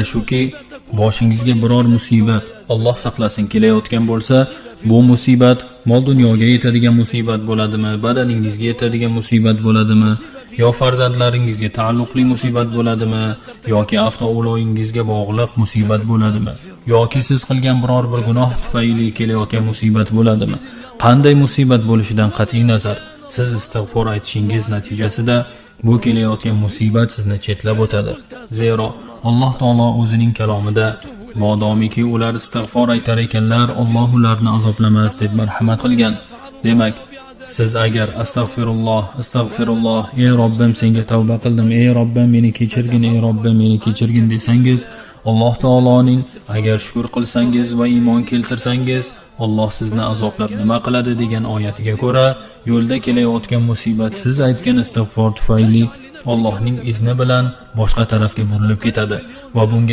Shuki, boshingizga biror musibat, Alloh saqlasin, kelayotgan bo'lsa, bu musibat mol dunyoga yetadigan musibat bo'ladimi, badaningizga yetadigan musibat bo'ladimi, yo farzandlaringizga taalluqli musibat bo'ladimi, yoki avtoulovingizga bog'liq musibat bo'ladimi, yoki siz qilgan biror bir gunoh tufayli kelayotgan musibat bo'ladimi? Qanday musibat bo'lishidan qat'iy nazar, siz istig'for aytishingiz natijasida bu kelayotgan musibat sizni chetlab o'tadi. Zero Alloh taolo o'zining kalomida: "Modomiki ular istig'for aytar ekanlar, Alloh ularni azoblamas", deb marhamat qilgan. Demak, siz agar "Astag'firulloh, astag'firulloh, ey Robbim, senga tavba qildim, ey Robbim, meni kechirgin, ey Robbim, meni kechirgin" desangiz, Alloh taoloning "Agar shukr qilsangiz va iymon keltirsangiz, Alloh sizni azoblab nima qiladi?" degan oyatiga ko'ra, yo'lda kelayotgan musibat siz aytgan istig'for tufayli Allohning izni bilan boshqa tarafga burilib ketadi va bunga